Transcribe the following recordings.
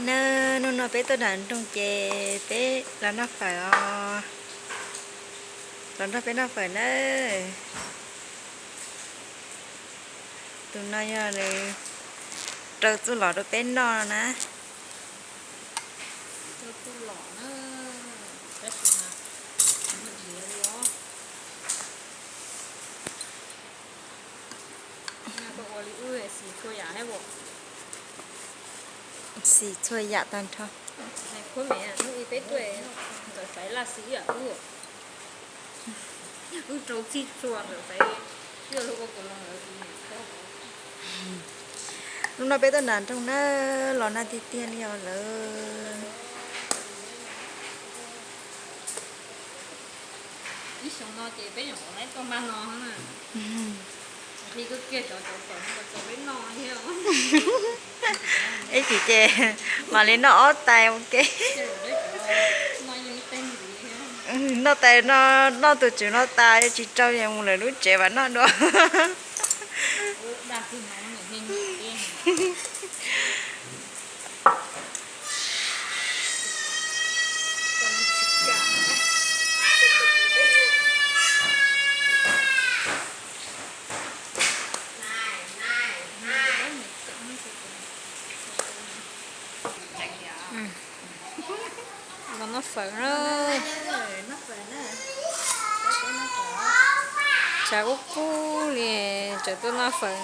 Na, hnub no peb tuaj nram nroog ces peb los noj fawm os. Los nrog peb noj fawm nawb. Tus no yog nws rau txuj lom rau peb noj na. Xis txhua yam tag nrho. Hnub no peb tuaj nram nroog na, los nag tiag tiag li os lawm. Ib xyoo no ces peb nyuam qhuav laib tuaj npaj no na. Nqhis kawg kiag cov cov fawm no kom peb noj thiab. Ib chim ces mam li noj ob tais ua ke. Noj tais no, noj tus tswv no tas tsis rau es mus lawm lub tsev mam noj dua. Los noj fawm na. Tshav kub kub li, tseem tuaj noj fawm.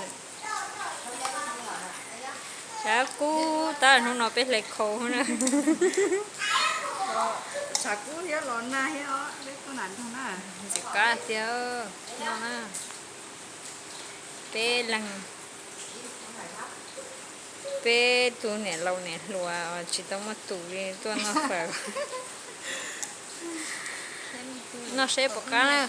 Tshav kub tab hnub no peb hle khau na. Tshav kub thiab los nag thiab os, peb tuaj nram nroog na. Ntxim qab thiab no na. Peb leeg, peb tus niam laus niam hluas tsis tau muaj tus li tuaj noj fawm. Noj seb puas qab na.